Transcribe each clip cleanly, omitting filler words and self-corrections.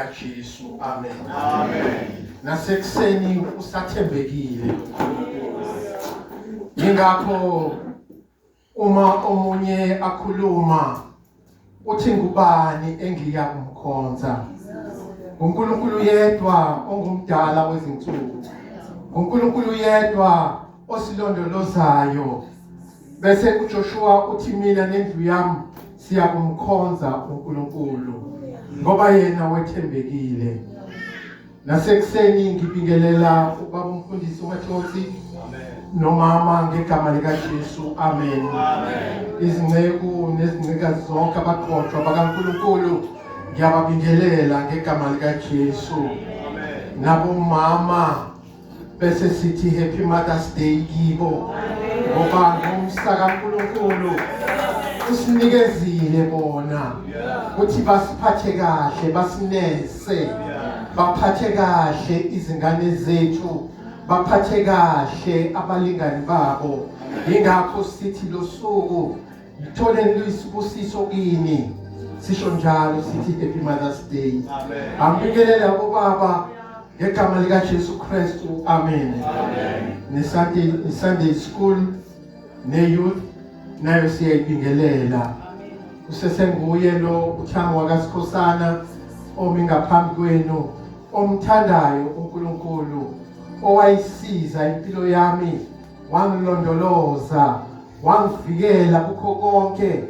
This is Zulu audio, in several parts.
likaJesu, amen. Amen. Nasekuseni usathembekile. Yingakho uma omunye akhuluma uthi ngubani engiya kumkhonza? UNkulunkulu yedwa ongumdala wezinsuku. UNkulunkulu yedwa osilondolozayo. Bese uJoshua uthi mina nendlu yami siyakumkhonza uNkulunkulu ngoba yena wethembekile. Nasekuseni ngibingelela ubaba umfundisi uMathonsi nomama ngegama likaJesu, amen. Izinceku nezincikazi zonke abaqotshwa bakaNkulunkulu ngiyababingelela ngegama likaJesu. Nabomama bese sithi happy Mother's Day kibo ngoba ngomsa kaNkulunkulu usinikezile bona ukuthi basiphathe kahle basinese baphathe kahle izingane zethu baphathe kahle abalingani babo. Yingakho sithi losuku Ngithole luyisibusiso kini. Sisho njalo sithi Happy Mother's Day. Amen. Angibingelela kubaba ngegama lika Jesu Kristu. Amen. Amen. Ne Sunday Sunday school ne youth nayo siyayibingelela. Usesenguye lo uThango wakaSikhosana omi ngaphambi kwenu omthandayo uNkulunkulu owayisiza impilo yami wangilondoloza wangivikela kukho konke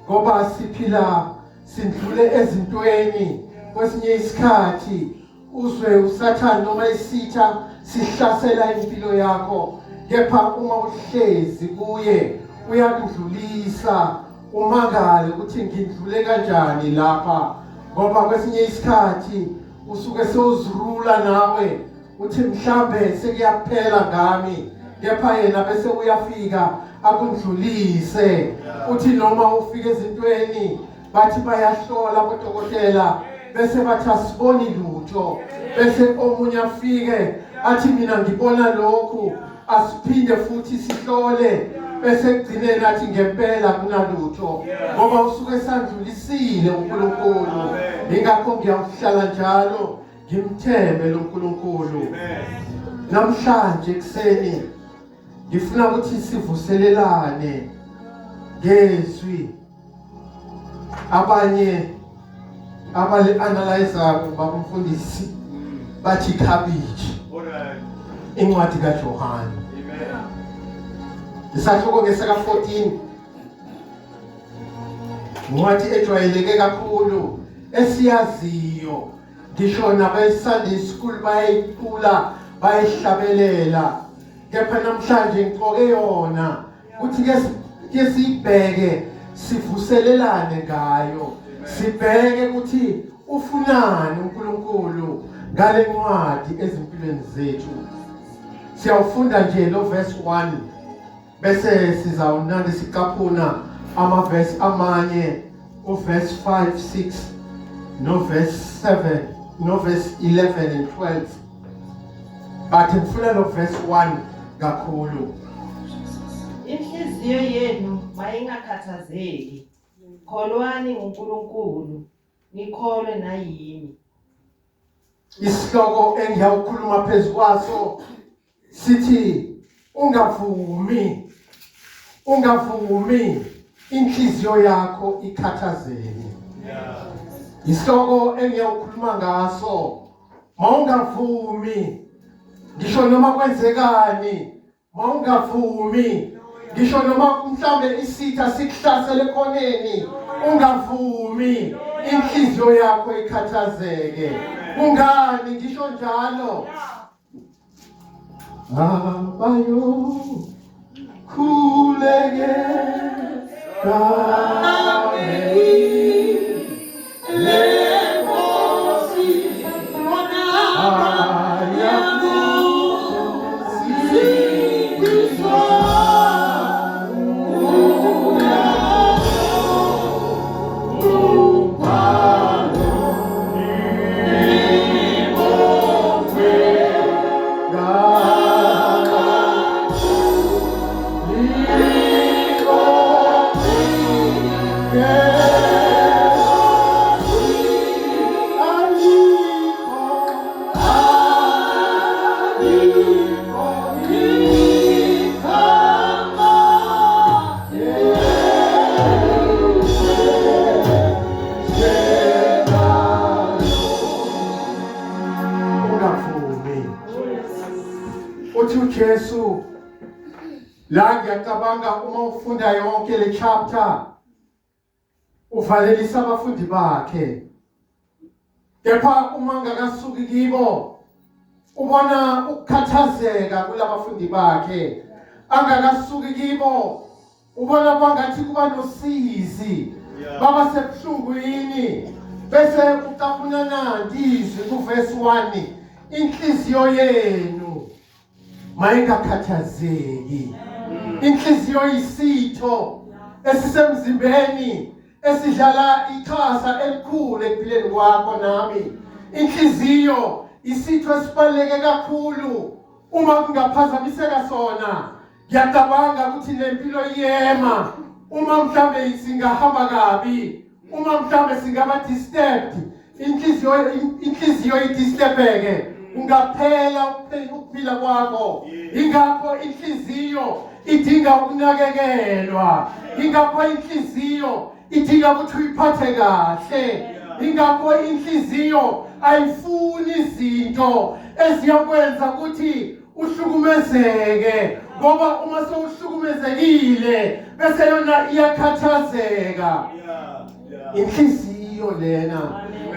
ngoba siphila sindlule ezintweni kwesinye isikhathi uzwe usathane noma isitha sihlasela impilo yakho kepha uma uhlezi kuye uyakudlulisa umangale ukuthi ngidlule kanjani lapha ngoba kwesinye isikhathi usuke sewuzirula nawe uthi mhlambe sekuyaphela ngami kepha yena bese uyafika akundlulise. Uthi noma ufika ezintweni bathi bayahlola bodokotela bese bathi asiboni lutho, bese omunye afike athi mina ngibona lokhu, asiphinde futhi sihlole, bese ekugcineni athi ngempela kunalutho ngoba usuke sandlulisile uNkulunkulu. Ingakho ngiyawuhlala njalo ngimthembe lo Nkulunkulu. Namhlanje ekuseni ngifuna ukuthi sivuselelane ngezwi. Abanye abali analyzer baba umfundisi bathi cabbage. Incwadi kaJohane. Amen. Isahluko ngesaka 14 incwadi ejwayeleke kakhulu esiyaziyo ngisho nabe-Sunday school bayayicula bayihlabelela, kepha namhlanje ngiqoke yona ukuthi ke siyibheke sivuselelane ngayo, sibheke ukuthi ufunani uNkulunkulu ngale ncwadi ezimpilweni zethu. Siyawufunda nje lo verse 1 bese sizawunande sicaphuna amavesi amanye, uverse 5 6 no verse 7 no verse 11 and 12, but ngifuna lo verse 1 kakhulu. Inhliziyo yenu mayingakhathazeki, kholwani nguNkulunkulu, nikholwe nayimi. Isihloko engiyawukhuluma phezu kwaso sithi ungavumi, ungavumi inhliziyo yakho ikhathazeke. Isihloko engiyawukhuluma ngaso, mawungavumi ngisho noma kwenzekani, mawungavumi ngisho noma mhlambe isitha sikuhlasele ekhoneni, ungavumi inhliziyo yakho ikhathazeke. Kungani ngisho njalo? Abayo khuleke uJesu la, ngiyacabanga uma ufunda yonke le chapter, uvalelisa abafundi bakhe, kepha uma ngakasuki kibo ubona ukukhathazeka kulabafundi bakhe. Angakasuki kibo ubona kwangathi kuba nosizi, baba sebuhlungwini. Bese ucaphuna nanti izwi kuvesi 1: inhliziyo yenu mayingakhathazeki. Inhliziyo isitho esisemzimbeni esidlala iqhaza elikhulu ekuphileni kwakho nami. Inhliziyo isitho esibaluleke kakhulu. Uma kungaphazamiseka sona, ngiyacabanga ukuthi nempilo iyema. Uma mhlambe singahamba kabi, uma mhlambe singaba disturbed, inhliziyo idisturbeke, ungaphela ukuphila kwakho. Ingakho inhliziyo idinga ukunakekelwa, ingakho inhliziyo idinga ukuthi uyiphathe kahle, ingakho inhliziyo ayifuni izinto eziyokwenza ukuthi uhlukumezeke, ngoba uma sewuhlukumezekile bese yona iyakhathazeka inhliziyo lena.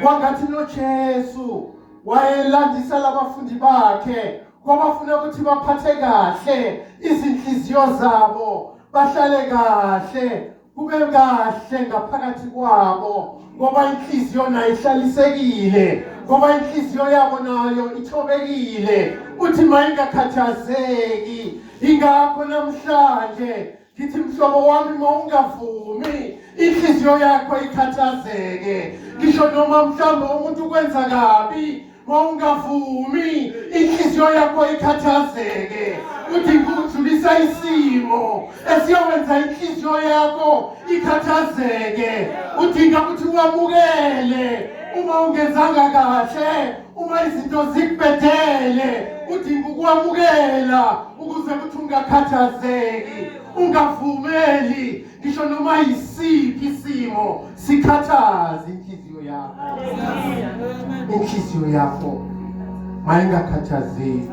Kwangathi noJesu wayelandisa labafundi bakhe ngoba funa ukuthi baphathe kahle izinhliziyo zabo, bahlale kahle, kube kahle ngaphakathi kwabo, ngoba inhliziyo nayo ihlalisekile, ngoba inhliziyo yabo nayo ithobekile, uthi mayingakhathazeki. Ingakho namhlanje ngithi, mhlobo wami, mawungavumi inhliziyo yakho ikhathazeke, ngisho noma mhlawumbe umuntu ukwenza kabi. Mawungavumi inhliziyo yakho ikhathazeke, uthi ngikudlulisa isimo esiyokwenza inhliziyo yakho ikhathazeke. Udinga ukuthi wamukele uma ungenzanga kahle, uma izinto zikubhedele, udinga ukwamukela ukuze ukuthi ungakhathazeki. Ungavumeli ngisho noma yisiphi isimo sikhathaze inhliziyo yakho. Inhliziyo yakho mayingakhathazeki.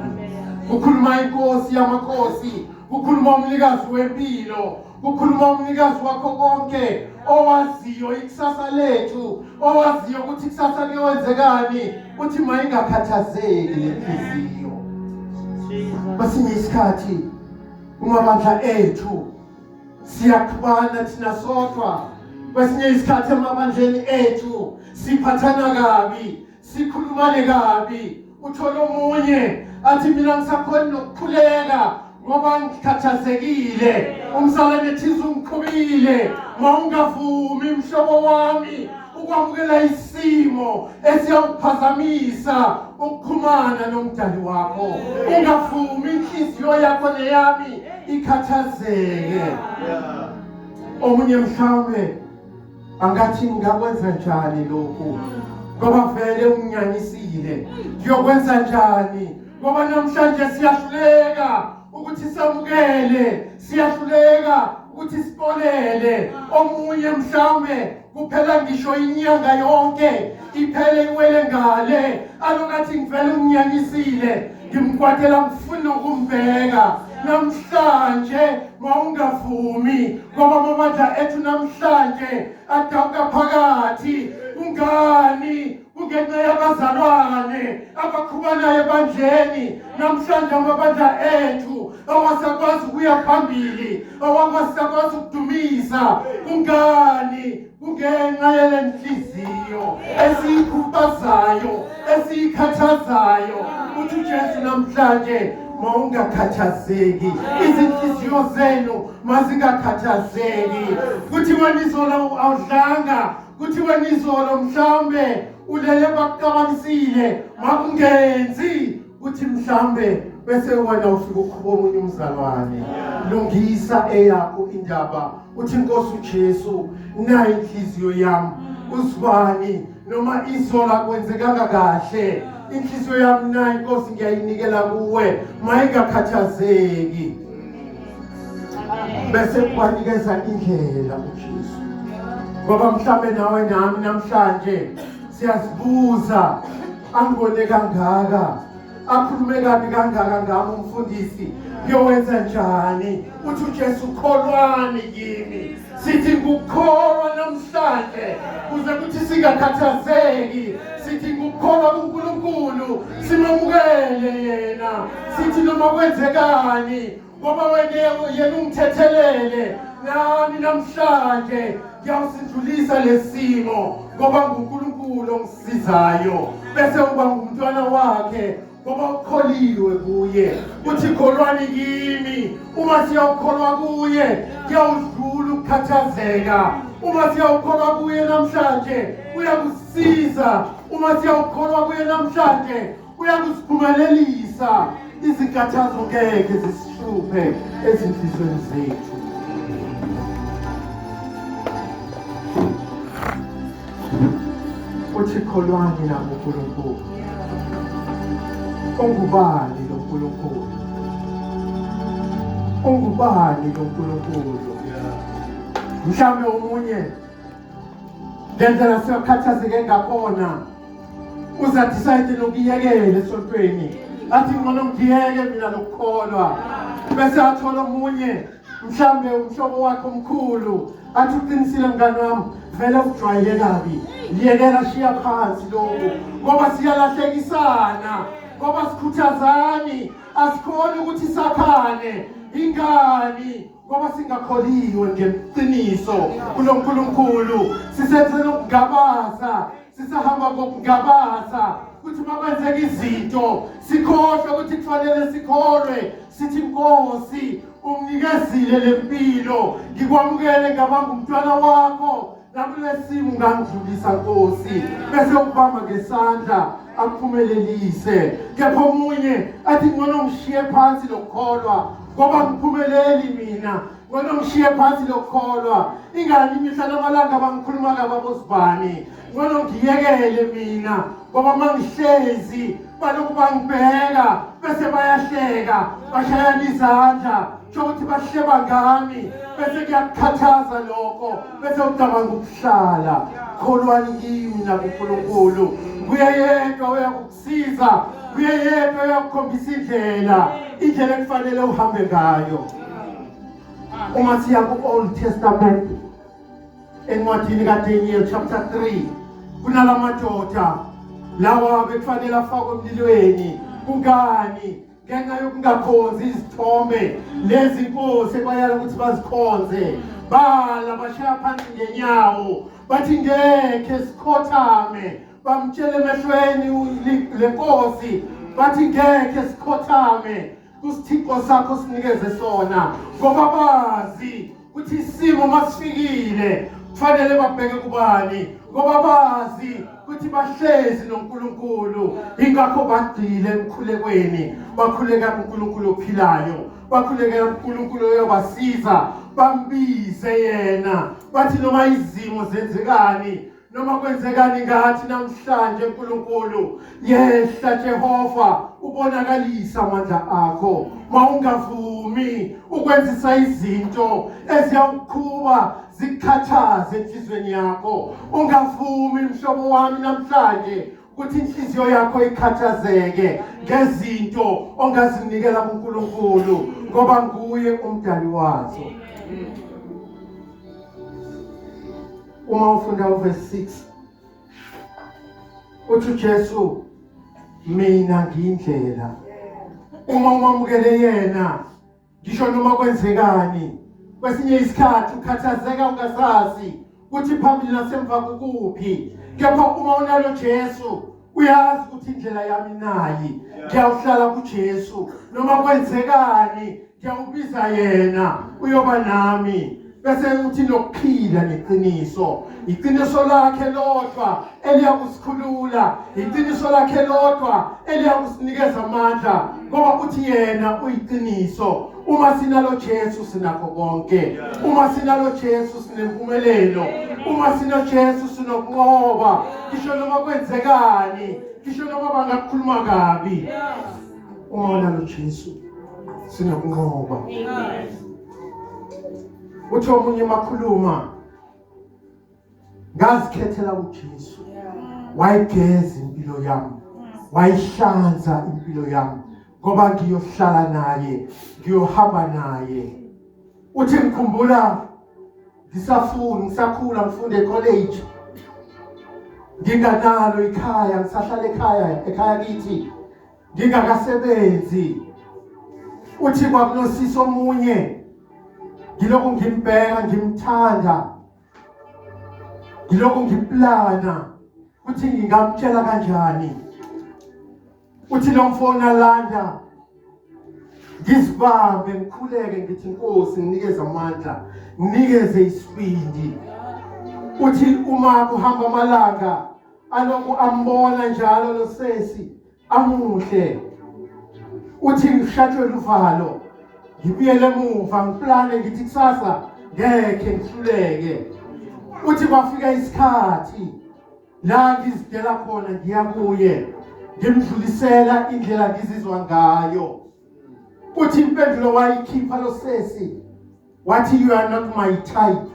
Kukhuluma inkosi yamakhosi, kukhuluma umnikazi wempilo, kukhuluma umnikazi wakho konke, owaziyo ikusasa lethu, owaziyo ukuthi ikusasa kuyowenzekani. Uthi mayingakhathazeki lenhliziyo. Kwesinye isikhathi kumabandla ethu siyaqhubana thina sodwa, kwesinye isikhathi emabandleni ethu siphathana kabi, sikhulumane kabi. Uthola omunye athi, "Mina ngisakhoni nokukhuleka ngoba ngikhathazekile, umzalwane thize ungiqhubile." Mawungavumi, mhlobo wami, ukwamukela isimo esiyawuphazamisa ukuxhumana nomdali wakho. Ungavumi inhliziyo yakho neyami ikhathazeke. Omunye mhlawumbe angathi, "Ngingakwenza njani lokhu ngoba vele unginyanyisile? Ngiyokwenza njani?" Ngoba namhlanje siyahluleka ukuthi samukele, siyahluleka ukuthi sixolele. Omunye mhlawumbe kuphela ngisho inyanga yonke iphele iwele ngale, alokathi, "Ngivele unginyanyisile, ngimkwatela, ngifuna ukumbheka." Namhlanje mawungavumi, ngoba amabandla ethu namhlanje adabuka phakathi. Kungani? Kungenxa yabazalwane abaqhubanayo ebandleni. Namhlanje amabandla ethu awasakwazi ukuya phambili, awasakwazi ukudumisa. Kungani? Kungenxa yale nhliziyo esiyikhubazayo, esiyikhathazayo. Uthi uJesu namhlanje, mawungakhathazeki, izinhliziyo zenu mazingakhathazeki. Kuthiwa nizolo awudlanga, kuthiwa nizolo mhlawumbe ulele bakucabangisile, makungenzi kuthi mhlambe bese wena ufika ukhuba omunye umzalwane. Lungisa eyakho indaba, uthi, "Inkosi uJesu, nayi inhliziyo yami, uzibani noma izolo akwenzekanga kahle, inhliziyo yami nayi, Inkosi, ngiyayinikela kuwe, mayingakhathazeki." Bese kubanikeza indlela uJesu, ngoba mhlambe nawe nami namhlanje siyazibuza, angibone kangaka, akhulume kabi kangaka ngami umfundisi, Ngiyowenza njani? Uthi uJesu kholwani kimi. Sithi ngukukholwa namhlanje kuze kuthi singakhathazeki. Sithi ngukukholwa kuNkulunkulu, simamukele yena. Sithi noma kwenzekani ngoba wena yena ungithethelele nami namhlanje ngiyawusindlulisa lesimo ngoba nguNkulunkulu ongisizayo bese uba ngumntwana wakhe ngoba ukholiwe kuye uthi kholwani kimi uma siyawukholwa kuye kuyawudlula ukukhathazeka uma siyawukholwa kuye namhlanje uyakusiza uma siyawukholwa kuye namhlanje uyakusiphumelelisa izinkathazo ngeke zisihluphe ezinhlizweni zethu uthi kholwani nakuNkulunkulu ungubani lo nkulunkulu ungubani lo nkulunkulu mhlawumbe omunye ngendlela siyakhathazeke ngakhona uze adecide nokuyekela esontweni athi ngcono ngiyeke mina lokukholwa bese athola omunye mhlambe umhlobo wakhe omkhulu athi uqinisile mngani wami vele ujwayele kabi yekela shiya phansi lokhu ngoba siyalahlekisana ngoba sikhuthazani asikhoni ukuthi sakhane ingani ngoba singakholiwe ngeqiniso kulo nkulunkulu sisenzela ukungabaza sisahamba ngokungabaza ukuthi uma kwenzeka izinto sikhohlwe ukuthi kufanele sikholwe sithi nkosi unginikezile lempilo ngikwamukele ngaba ngumntwana wakho nakulesimo ungangidlulisa nkosi bese ukubamba ngesandla akuphumelelise kepha omunye athi ngcono ngishiye phansi lokukholwa ngoba ngiphumeleli mina ngcono ngishiye phansi lokukholwa ingani imihla namalanga bangikhuluma kababosibani ngcono ngiyekele mina ngoba mangihlezi balokhu bangibheka bese bayahleka bashayana izandla sho ukuthi bahleba ngami bese kuyakukhathaza lokho bese ucabanga ukuhlala kholwani kimi nakuNkulunkulu nguye yedwa uyakukusiza nguye yedwa uyakukhombisa indlela indlela ekufanele uhambe ngayo uma siya ku-Old Testament encwadini kaDaniel chapter 3 kunalamadoda lawa bekufanele afakwe emlilweni kungani ngenxa yokungakhonzi izithombe lezi nkosi ebayala ukuthi bazikhonze bala bashaya phansi ngenyawo bathi ngekhe sikhothame bamtshela emehlweni lenkosi bathi ngekhe sikhothame kusithixo sakho sinikeze sona ngoba bazi ukuthi isimo masifikile kufanele babheke kubani ngoba bazi ukuthi bahlezi noNkulunkulu ingakho bagcile emkhulekweni bakhuleka kuNkulunkulu ophilayo bakhulekela kuNkulunkulu oyobasiza bambize yena bathi noma izimo zenzekani noma kwenzekani ngathi namhlanje uNkulunkulu yehla Jehova ubonakalisa amandla akho mawungavumi ukwenzisa izinto eziyawukhuba zikukhathaze enhlizweni yakho ungavumi mhlobo wami namhlanje ukuthi inhliziyo yakho ikhathazeke ngezinto ongazinikela kuNkulunkulu ngoba nguye umdali wazo uma ufunda uverse 6 uthi uJesu mina ngiyindlela uma umamukele yena ngisho noma kwenzekani kwesinye isikhathi ukhathazeka ungasazi ukuthi phambili nasemva kukuphi kepha uma unalo Jesu uyazi ukuthi indlela yami nayi ngiyawuhlala kuJesu noma kwenzekani ngiyawubiza yena uyoba nami bese uthi nokuphila neqiniso iqiniso lakhe lodwa eliyakusikhulula iqiniso lakhe lodwa eliyakusinikeza amandla ngoba uthi yena uyiqiniso uma sinalo Jesu sinakho konke uma sinalo Jesu sinempumelelo uma sino Jesu sinokunqoba ngisho noma kwenzekani ngisho noma bangakukhuluma kabi uma unalo Jesu sinokunqoba uthi omunye makhuluma ngazikhethela uJesu wayigeza impilo yami wayihlanza impilo yami Ngoba ngiyohlala naye, ngiyohamba naye. Uthi ngikhumbula ngisafuna, ngisakhula, ngifunda ecollege, nginganalo ikhaya, ngisahlala ekhaya, ekhaya kithi, ngingakasebenzi. Uthi kwakunosisi omunye, ngilokhu ngimbheka, ngimthanda, ngilokhu ngiplana ukuthi ngingamtshela kanjani. Uthi lo mfo nalanda, ngizibambe, ngikhuleke, ngithi, "Nkosi, nginikeze amandla, nginikeze isibindi." Uthi uma kuhamba amalanga, aloku ambona njalo lo sesi amuhle. Uthi ngishatshwe luvalo, ngibuyele emuva, ngiplane, ngithi kusasa ngekhe ngihluleke. Uthi kwafika isikhathi la ngizidela khona, ngiya kuye, ngimdlulisela indlela ngizizwa ngayo. Uthi impendulo wayikhipha lo sesi, wathi, "You are not my type,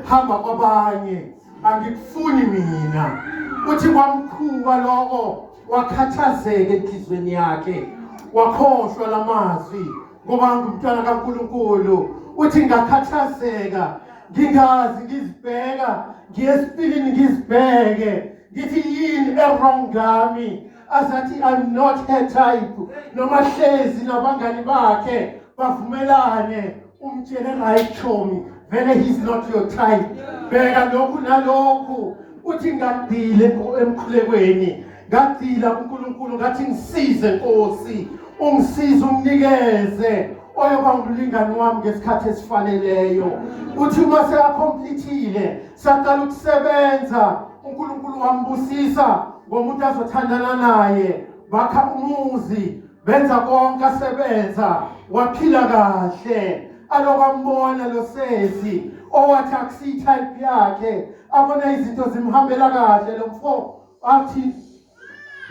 hamba kwabanye, angikufuni mina." Uthi kwamkhuba lokho, wakhathazeka enhlizweni yakhe, wakhohlwa lamazwi ngoba ngumntwana kaNkulunkulu. Uthi ngakhathazeka, ngingazi, ngizibheka, ngiye esipilini, ngizibheke, ngithi yini e-wrong ngami, azathi I'm not her type. Noma hlezi nabangani bakhe bavumelane, umtshele, "Right chomi, vele he's not your type, bheka lokhu nalokhu." Uthi ngagcile emkhulekweni, ngagcila kuNkulunkulu, ngathi, "Ngisize Nkosi, ungisize, unginikeze oyoba umlingani wami ngesikhathi esifaneleyo." Uthi uma sekacompletile, saqala ukusebenza, uNkulunkulu wambusisa ngomuntu azothandana naye, bakha umuzi, benza konke, asebenza, waphila kahle. Alokwambona lo sesi owathi akusiyi-type yakhe, abona izinto zimhambela kahle lo mfo, athi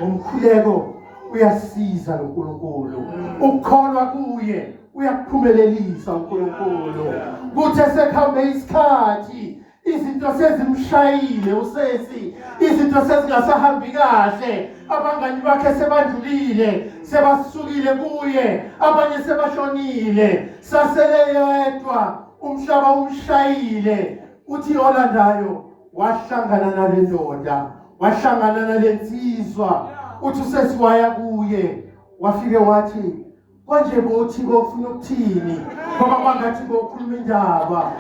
ngomkhuleko uyasiza lo Nkulunkulu, ukukholwa kuye uyakuphumelelisa uNkulunkulu. Kuthe sekuhambe isikhathi, izinto sezimshayile usesi, izinto sezingasahambi kahle, abangani bakhe sebandlulile, sebasukile kuye, abanye sebashonile, sasele yedwa, umhlaba umshayile. Uthi olandayo wahlangana nale ndoda, wahlangana nale nsizwa. Uthi usesiwaya kuye, wafike wathi, "Konje bothi bofuna ukuthini, ngoba kwangathi bokhuluma indaba?"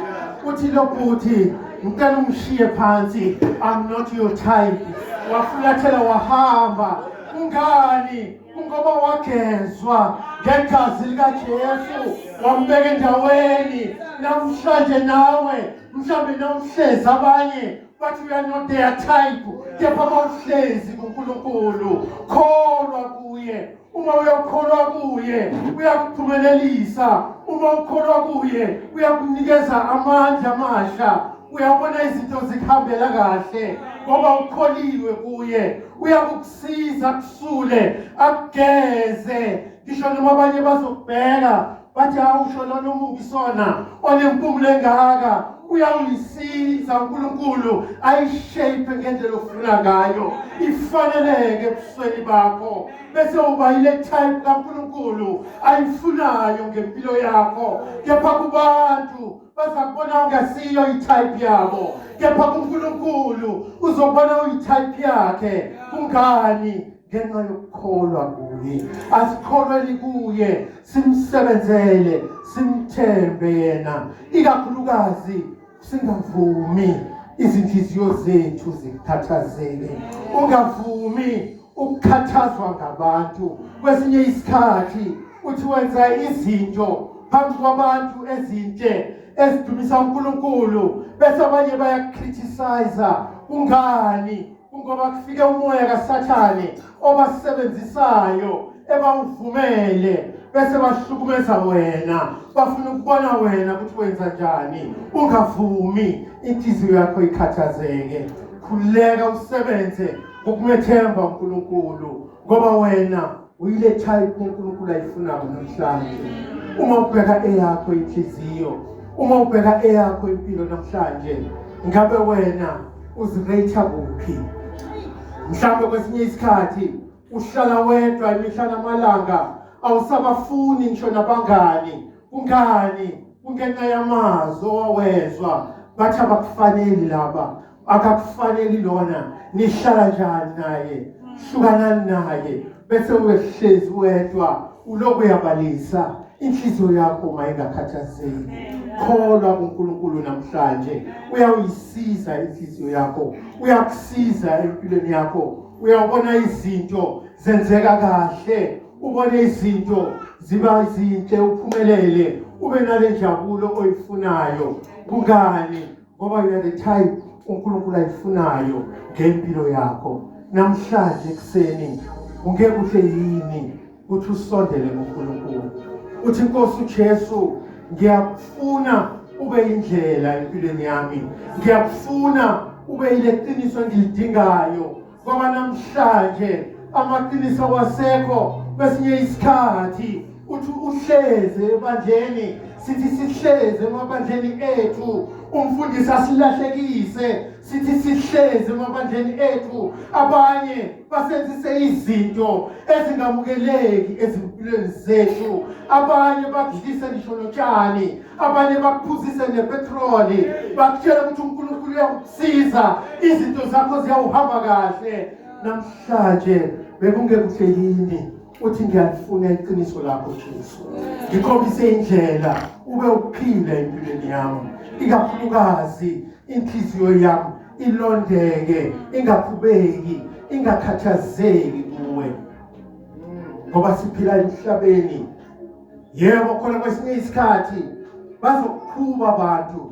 Uthi lo bhuti, "Ngicela ungishiye phansi, I'm not your type." Wafulathela, wahamba. Kungani? Kungoba wagezwa ngegazi likaJesu, wambeka endaweni. Namhlanje nawe mhlawumbe nawuhlezi, abanye bathi we are not their type, kepha mawuhlezi kuNkulunkulu, kholwa kuye. Uma uyokholwa kuye, uyakuphumelelisa. Uma ukholwa kuye, uyakunikeza amandla amasha. Uyabona izinto zikuhambela kahle ngoba ukholiwe kuye. Uyakukusiza, akusule, akugeze, ngisho noma abanye bazokubheka bathi, "Awusho lona omubi sona onempumulo engaka." Uyawulisiza uNkulunkulu ayishape ngendlela ofuna ngayo, ifaneleke ebusweni bakho, bese uba ile type kaNkulunkulu ayifunayo ngempilo yakho. Kepha kubantu bazakubona ungasiyo itype yabo, kepha kuNkulunkulu uzobona uyitype yakhe. Kungani? Ngenxa yokukholwa kuye. Asikholweni kuye, simsebenzele, simthembe yena, ikakhulukazi singavumi izinhliziyo zethu zikhathazeke. Ungavumi ukukhathazwa ngabantu. Kwesinye isikhathi uthi wenza izinto phambi kwabantu ezinhle ezidumisa uNkulunkulu, bese abanye bayakcriticize. Kungani? Kungoba kufike umoya kaSathane obasebenzisayo, ebawuvumele, bese bahlukumeza wena, bafuna ukubona wena ukuthi wenza njani. Ungavumi inhliziyo yakho ikhathazeke. Khululeka, usebenze ngokumethemba uNkulunkulu, ngoba wena uyile type uNkulunkulu ayifunayo namhlanje. Uma ubheka eyakho inhliziyo, uma ubheka eyakho impilo namhlanje, ngabe wena uzirate kuphi? Mhlawumbe kwesinye isikhathi uhlala wedwa imihla namalanga. Awusabafuni ngisho nabangani. Kungani? Kungenxa yamazwi owawezwa, bathi abakufaneli laba, akakufaneli lona, nihlala njani naye, hlukanani naye, bese uyehlezi wedwa ulokhu uyabalisa. Inhliziyo yakho mayingakhathazeki. Kholwa kuNkulunkulu namhlanje, uyawuyisiza inhliziyo yakho, uyakusiza empilweni yakho, uyawubona izinto zenzeka kahle, ubone izinto ziba zinhle, uphumelele, ube nale njabulo oyifunayo. Kungani? Ngoba you are the type uNkulunkulu ayifunayo ngempilo yakho. Namhlanje ekuseni ungeke uhle yini ukuthi usondele kuNkulunkulu, uthi Nkosi uJesu, ngiyakufuna ube indlela empilweni yami, ngiyakufuna ube ile qiniso engilidingayo, ngoba namhlanje amaqiniso awasekho. Kwesinye isikhathi uthi uhleze ebandleni, sithi sihleze emabandleni ethu, umfundisi asilahlekise, sithi sihleze emabandleni ethu, abanye basenzise izinto ezingamukeleki ezimpilweni zethu, abanye bakudlise ngisho notshani, abanye bakuphuzise nepetroli, bakutshela ukuthi uNkulunkulu uyakusiza, izinto zakho ziyawuhamba kahle. Namhlanje bekungekuhle yini uthi ngiyalifuna iqiniso lakho Jesu, ngikhombise indlela, ube ukuphila empilweni yami, ikakhulukazi inhliziyo yami ilondeke, ingakhubeki, ingakhathazeki kuwe, ngoba siphila emhlabeni. Yebo, khona kwesinye isikhathi bazokuqhuba abantu,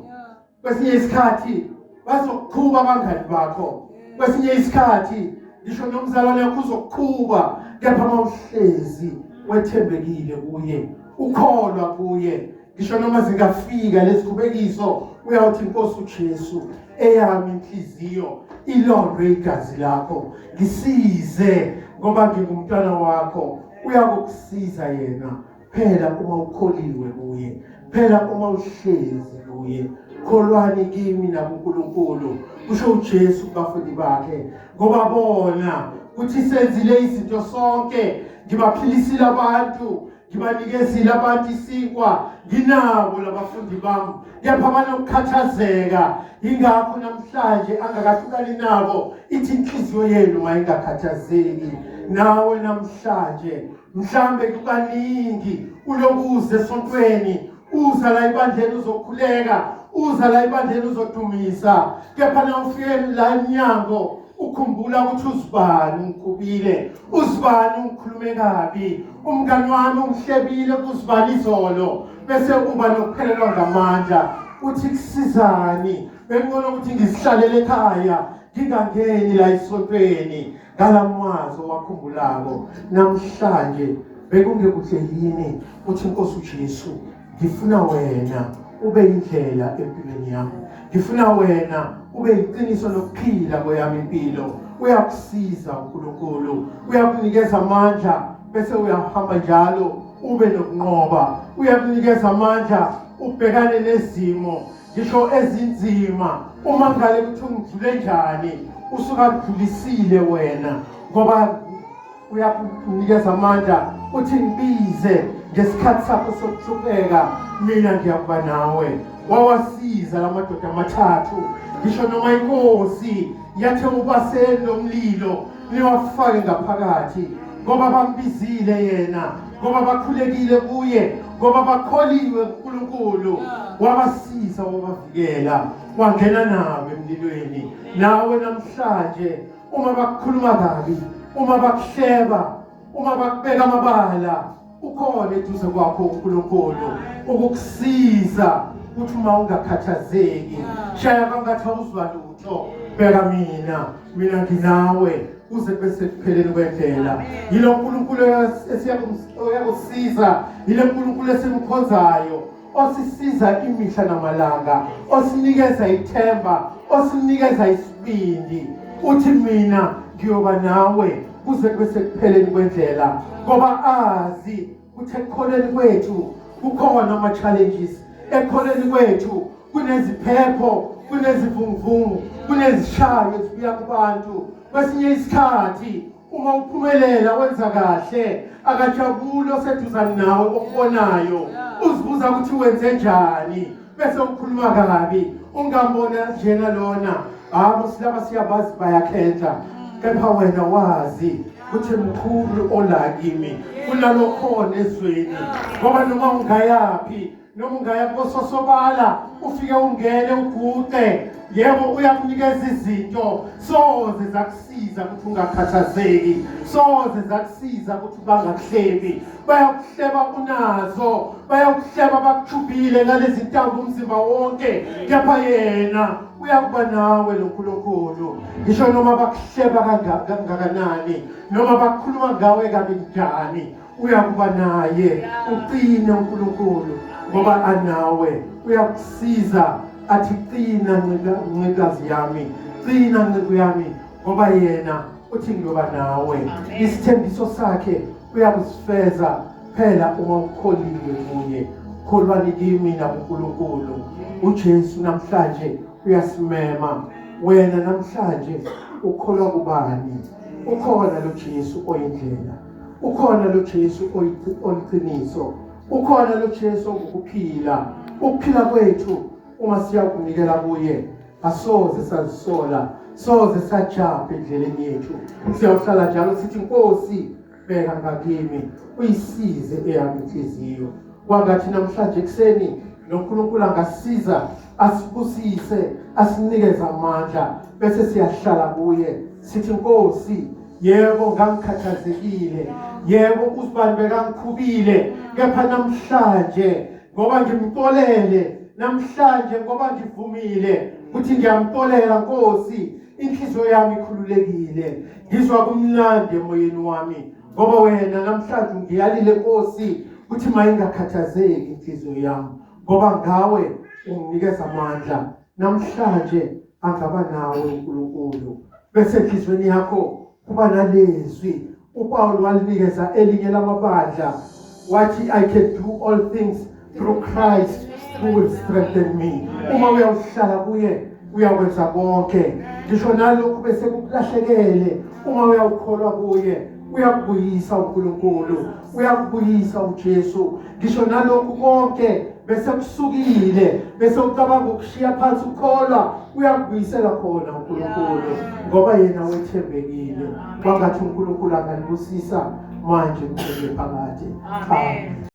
kwesinye isikhathi bazokuqhuba abangani bakho, kwesinye isikhathi ngisho nomzalwane wakho uzokuqhuba, kepha uma uhlezi wethembekile kuye, ukholwa kuye, ngisho noma zingafika lezikhubekiso, uyawuthi Nkosi uJesu, eyami inhliziyo ilondwe igazi lakho, ngisize ngoba ngingumntwana wakho. Uyakukusiza yena phela uma ukholiwe kuye, phela uma uhlezi kuye. Kholwani kimi nakuNkulunkulu, kusho uJesu kubafundi bakhe, ngoba bona kuthi senzile izinto sonke, ngibaphilisile abantu, ngibanikezile abantu isinkwa, nginabo labafundi bami, kepha banokukhathazeka. Yingakho namhlanje angakahlukani nabo, ithi inhliziyo yenu mayingakhathazeki. Nawe namhlanje mhlambe kukaningi ulokuze esontweni, uza la ebandleni uzokhuleka, uza la ebandleni uzodumisa, kepha na ufike la emnyango ukhumbula ukuthi uzibani ungikhubile, uzibani ungikhulume kabi, umngani wami ungihlebile kuzibani izolo, bese uba nokuphelelwa ngamandla, uthi kusizani, bengibona ukuthi ngizihlalele ekhaya ngingangeni la esontweni. Ngalamazwi owakhumbulako namhlanje bekungekuhle yini uthi Nkosi uJesu, ngifuna wena ube indlela empilweni yami, ngifuna wena ube iqiniso nokuphila kweyami impilo. Uyakusiza uNkulunkulu, uyakunikeza amandla, bese uyahamba njalo ube nokunqoba. Uyakunikeza amandla ubhekane nezimo ngisho ezinzima, uma ngale ukuthi ungidlule njani, usuka kudlulisile wena, ngoba uyakunikeza amandla. Uthi ngibize ngesikhathi sakho sokuhlupheka, mina ngiyakuba nawe. Wawasiza lamadoda amathathu, ngisho noma inkosi yathe ubaseni lomlilo niwafake ngaphakathi, ngoba bambizile yena, ngoba bakhulekile kuye, ngoba bakholiwe kuNkulunkulu. Wabasiza, wabavikela, wangena nabo emlilweni. Nawe namhlanje uma bakukhuluma kabi, uma bakuhleba, uma bakubeka amabala, ukhona eduze kwakho uNkulunkulu ukukusiza ukuthi uma ungakhathazeki, shaya kwangathi awuzwa lutho, bheka mina, mina nginawe kuze kube sekupheleni kwendlela. Yilo uNkulunkulu esiyakusiza, yilo uNkulunkulu esimkhonzayo, osisiza imihla namalanga, osinikeza ithemba, osinikeza isibindi. Uthi mina ngiyoba nawe kuze kube sekupheleni kwendlela, ngoba azi ukuthi ekukholeni kwethu kukhona ama-challenges, ekukholeni kwethu kuneziphepho, kunezivunguvungu, kunezishayo ezibuya kubantu. Kwesinye isikhathi Uma uphumelela wenza kahle, akajabuli oseduzane nawe okubonayo. Uzibuza ukuthi wenze njani bese ukhuluma kabi. Ungambona njena lona, habo silaba siyabazi bayakhetha. Kepha wena wazi ukuthi mkhulu ola kimi kunalokhona ezweni, ngoba noma ungayaphi, noma ungaya kososobala ufike ungene uguqe, yebo uyakunikeza izinto soze zakusiza ukuthi ungakhathazeki, soze zakusiza ukuthi bangakuhlebi. Bayakuhleba unazo, bayakuhleba bakuchubile ngalezi ntambo umzimba wonke, kepha yena uyakuba nawe lo Nkulunkulu. Ngisho noma bakuhleba kangakanani, noma bakhuluma ngawe kabi njani, uyakuba naye. Uqine uNkulunkulu ngoba anawe, uyakusiza athi qina ncikazi yami, qina nceku yami, ngoba yena uthi ngiyoba nawe. Isithembiso sakhe uyakusifeza phela uma ukholiwe kuye. Kholwani kimi nakuNkulunkulu. uJesu namhlanje uyasimema. Wena namhlanje ukholwa kubani? Ukhona lo Jesu oyindlela, ukhona lo Jesu oliqiniso, ukhona lo Jesu ongukuphila. Ukuphila kwethu uma siyakunikela kuye asoze sazisola, soze sajabha endleleni yethu. Siyawuhlala njalo sithi, Nkosi, bheka ngakimi, uyisize eyami inhliziyo. Kwangathi namhlanje ekuseni noNkulunkulu angasiza, asibusise, asinikeze amandla, bese siyahlala kuye sithi, Nkosi, yebo ngangikhathazekile, yebo uzibani bekangikhubile, kepha namhlanje ngoba ngimxolele, namhlanje ngoba ngivumile ukuthi ngiyamxolela Nkosi, inhliziyo yami ikhululekile, ngizwa kumnandi emoyeni wami, ngoba wena namhlanje ungiyalile Nkosi ukuthi mayingakhathazeki inhliziyo yami, ngoba ngawe unginikeza amandla. Namhlanje angaba nawe uNkulunkulu, bese enhliziyweni yakho kuba nalezwi uPaul walinikeza elinye lamabandla, wathi, I can do all things through Christ who will strengthen me. Uma uyawuhlala kuye uyakwenza konke, ngisho nalokhu bese kukulahlekele, uma uyawukholwa kuye uyakubuyisa uNkulunkulu, uyakubuyisa uJesu. Ngisho nalokhu konke bese kusukile, bese ucabanga ukushiya phansi ukukholwa, uyakubuyisela khona uNkulunkulu, ngoba yena wethembekile. Kwangathi uNkulunkulu anganibusisa manje kuze phakade. Amen.